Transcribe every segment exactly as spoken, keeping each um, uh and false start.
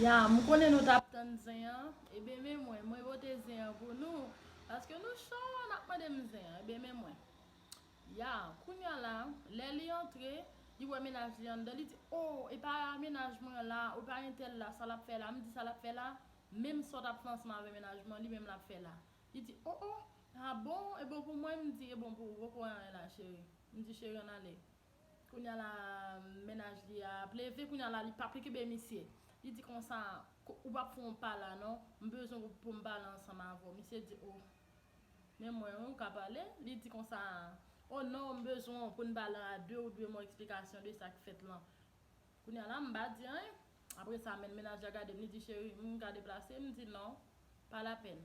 Ya, m konnen nou t ap tann zen an. Ebyen, men mwen, mwen pote zen an pou nou. Paske nou cho, n ap mande m zen an. Ebyen, men mwen. Ya, kounye a la, lè li antre, li wè mennaj li anndan, li di, "O, e pa mennaj mwen la, ou pa entèl la, sa l ap fè la?" M di, "Sa l ap fè la?" Menm sa w t ap fè ansanm avè mennaj mwen, li menm l ap fè la. Li di, "O, o, a bon, e bon pou mwen?" M di, "E bon pou ou, poko anyen la, cheri." M di, "Cheri, ann ale." Kounye a la, mennaj li a ap leve, kounye a la, li p ap kenbe misye. Li di konsa, "Ko-, ou p ap fè yon pa la, non? M bezwen pou, pou m pale ansanm avè w." Misye di, "O, men mwen, wi, ou ka pale." Li di konsa, "O non, m bezwen w pou n pale a de, ou dwe m yon eksplikasyon de sa k fèt lan." Kounye a la, m pa di anyen. Apre sa, men mennaj la gade m, li di, "Cheri, m ka deplase?" M di, "Non, pa lapèn."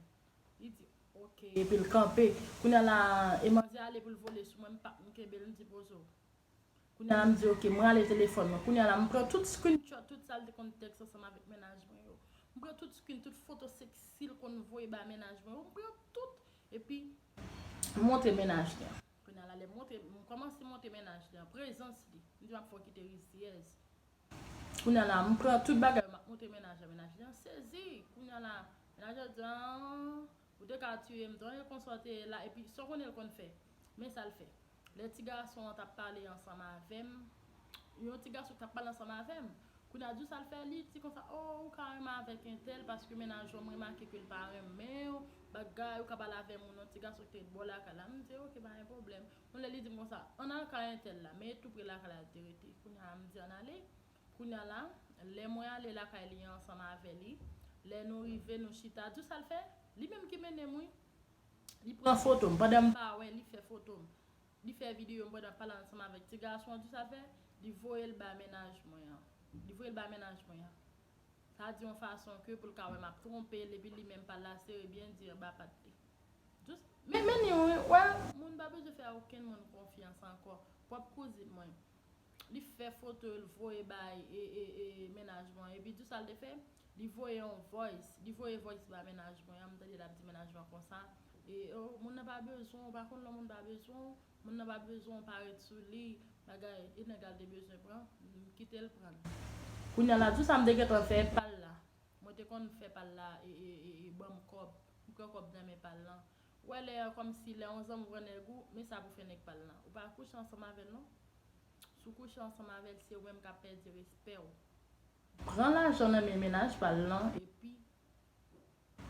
Li di, "Oke." Epi l kanpe. Kounye a la, e manzè ale pou l vole sou mwen, m p ap m kenbe l, m di, "Poze w." Kounye a la, m di, "Oke, m rale telefòn mwen." Kounye a la, m pran tout screenshot, tout sa l te konn tèks ansanm avèk mennaj mwen yo. M pran tout screen, tout foto seksi l konn voye bay mennaj mwen yo. M pran tout. Epi, m montre mennaj li an. Kounye a la, lè m montre, m kòmanse montre mennaj li an, prezans li. M di, "M ap fè w kite rizyèz." Kounye a la, m pran tout bagay, m ap montre mennaj la, mennaj li an sezi. Kounye a la, mennaj la di, "Ah, ou te ka tiye m tou, e konsa w te ye la." Epi, sa w konnen l konn fè? Men sa l fè. Lè ti gason an t ap pale ansanm avè m, yon ti gason t ap pale ansanm avè m. Kounye a, di sa l fè, li di konsa, "O, ou ka renmen avèk entèl, paske mennaj ou, m remake ke l pa renmen w, bagay, ou ka pale avè moun, yon ti gason ki te bò lakay la." M di, "Oke, pa gen pwoblèm." Yon lè li di m konsa, "Ann al kay entèl la," men e tou pre lakay la l te rete. Kounye a, m di, "Ann ale." Kounye a la, lè mwen ale lakay li an ansanm avè li, lè nou rive, nou chita, di sa l fè, li menm ki mennen m, wi. Li pran foto m, pandan m pa wè, li fè foto m. Li fè videyo m pandan m pale ansanm avèk ti gason an, di sa l fè, li voye l bay mennaj mwen an. Li voye l bay mennaj mwen an. Sa di yon fason ke pou l ka wè m ap twonpe l, epi li menm pa l la sere byen di anba pat li. Jis, men, men ni wi, wè, moun pa bezwen fè okenn moun konfyans ankò. Pwòp kouzin mwen. Li fè foto, l voye bay e, e, e, mennaj mwen. Epi di sa l te fè, li voye yon voice. Li voye voice ba mennaj mwen an. M tande l ap di mennaj mwen konsa, e, o, moun nan pa bezwen w, ou pa konn lè moun pa bezwen w, moun nan pa bezwen w, pa ret sou li, bagay, e nèg la l te bezwen pran, m kite l pran l. Kounye a la, di sa m te gentan fè pal la. Mwen te konn fè pal la, e, e, e, e, ban m kòb. M pran kòb nan men pal lan. Ou wè lè, kòmsi lè yon zanmi pran nèg ou, men sa pou fè nèg pal lan. Ou pa kouche ansanm avè l non. Si w kouche ansanm avè l, se ou menm k ap pèdi respè w. Pran lajan nan men mennaj pal lan, epi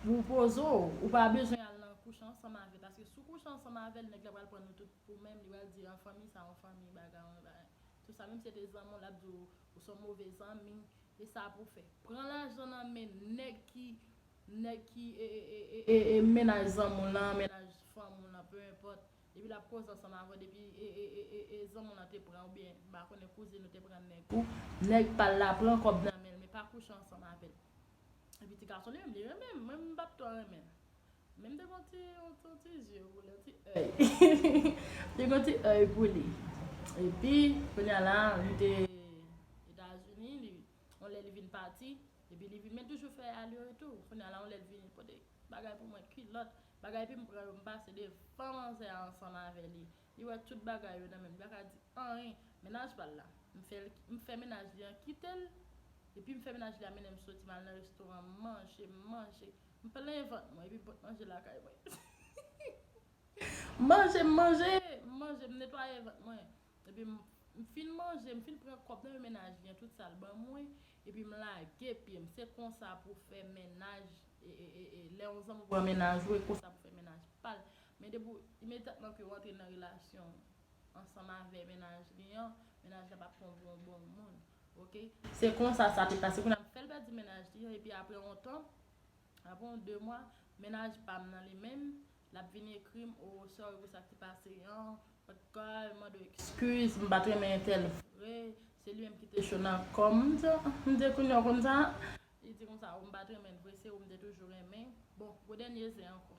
ou poze w. Ou pa bezwen al nan kouche ansanm avè l, paske si w kouche ansanm avè l, nèg la pral pran nou tout pou menm, li pral di, an fanmi sa, an fanmi, bagay, bagay. Tout sa, menm si se te zanmi w, l ap di w, ou se yon move zanmi, e sa pou fè. Pran lajan nan men nèg ki, nèg ki, e, e, e, e, e, e, mennaj zanmi w lan, mennaj fanmi w lan, peu importe. Epi l ap koze ansanm avè w, depi, e, e, e, e, e, zanmi w lan te pran, oubyen, m pa konnen, kouzin ou te pran nèg ou, nèg pal la pran kòb nan men l, men pa kouche ansanm avè l. Epi ti gason li menm, li renmen m, mwen m p ap twò renmen l. Men m te gon ti, yon ti, ti zye pou li, yon ti èy. Te gon ti èy pou li. Epi, kounye a la, li te Etazini, li, yon lè li vin pati, epi li vin, men toujou fè ale retou. Kounye a la, yon lè li vin, li pote bagay pou mwen, kilòt, bagay, epi m pran yo, m pase devan manzè a ansanm avè li. Li wè tout bagay yo nan men m, li pa ka di anyen. Mennaj pal la, m fè l, m fè mennaj li an kite l, epi m fè mennaj li a mennen m soti, m al nan restoran, m manje, m manje, m plen vant mwen, epi m pot manje lakay mwen. Manje, m manje, m manje, m netwaye vant mwen. Epi m, m fin manje, m fin pran kòb nan men mennaj li an, tout sa l ban mwen, epi m lage pye m. Se konsa pou fè mennaj, e, e, e, e, lè yon zanmi pran mennaj ou, e konsa pou fè mennaj pal. Men depi w, imedyatman ke w antre nan relasyon ansanm avè mennaj li an, mennaj la p ap pran w pou yon bon moun. Oke? Se konsa sa te pase. Kounye a m fè l pèdi mennaj li an, epi apre yon tan, apre yon de mwa, mennaj pa m nan li menm, l ap vin ekri m, "O, sorry pou sa k te pase an, but God, mande w eskiz, m pa t renmen entèl vre, se li menm ki te cho nan kò m." M di, m di, "Kounye a w konn sa?" Li di konsa, "O, m pa t renmen l vre, se ou m te toujou renmen." Bon, gwo dènye zen ankò.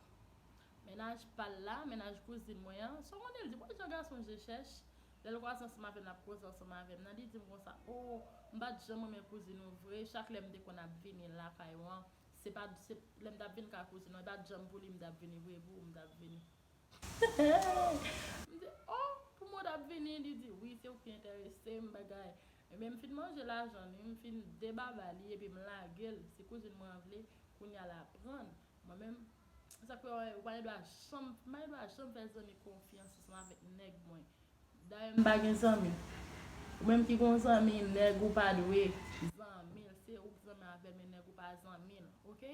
Mennaj pal la, mennaj kouzin mwen an, sa w konnen l di, bon, jan gason je chèch, lè l kwaze ansanm avè m, l ap koze ansanm avè m nan, li di m konsa, "O, m pa t janm renmen kouzin ou vre, chak lè m te konn ap vini lakay ou an, se pa, se, lè m t ap vin kay kouzin ou, e pa t janm pou li m t ap vini vre, pou ou m t ap vini." M di, "O, pou mwen w t ap vini?" Li di, "Wi, se ou ki enterese m, bagay." Ebyen, m fin manje lajan li, m fin debaba li, epi m lage l. Si kouzin mwen an vle, kounye a l a pran l. Mwen menm, sa k fè ou pa gen dwa janm, m pa gen dwa janm fè zanmi konfyans ansanm avèk nèg mwen. Dayè, m pa gen zanmi. Ou menm ki gon zanmi, nèg ou pa dwe zanmi l. Se ou k zanmi avè l, men nèg ou pa zanmi l, oke?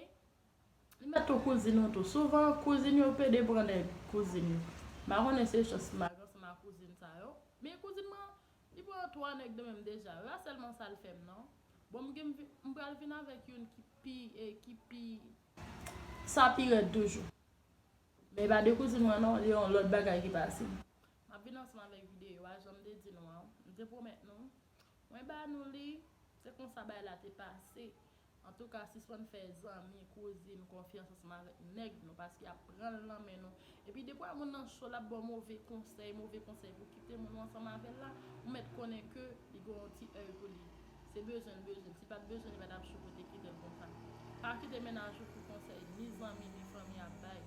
Li mèt tou kouzin ou tou. Souvan, kouzin yo pede pran nèg kouzin yo. M pa konnen se chans m pa gen ansanm ak kouzin sa yo. Men kouzin mwen, li pran twa nèg nan menm deja. E pa sèlman sa l fè m, non. Bon, m gen, m pral vin avèk youn ki pi, eh, ki pi, sa pi rèd toujou. Men e pa de kouzin mwen, non, li yon lòt bagay ki pase. M ap vin ansanm avèk videyo a, jan m te di nou an. M te pwomèt nou. Mwen ba nou li, se konsa bagay la te pase. Antouka, sispann fè zanmi, kouzin, konfyans ansanm avèk nèg nou, paske y ap pran l nan men nou. Epi depi yon moun nan cho, l ap ba w move konsèy, move konsèy pou kite moun ou ansanm avè l la, ou mèt konnen ke li gen yon ti èy pou li. Se bezwen l bezwen l. Si pa t bezwen, li pa t ap cho pou te kite l konsa. Pa kite mennaj ou pou konsèy, ni zanmi, ni fanmi ap bay.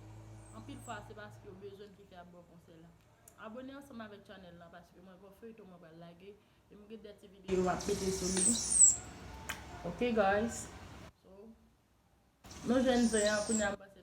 Anpil fwa, se paske yo bezwen l ki fè y ap ba w konsèy la. Abone ansanm avèk chanèl la, paske mwen gon feyton mwen pral lage. E m gen de ti videyo m ap mete sou li. Ok, guys. So, nou jwenn zen an, kounye a m panse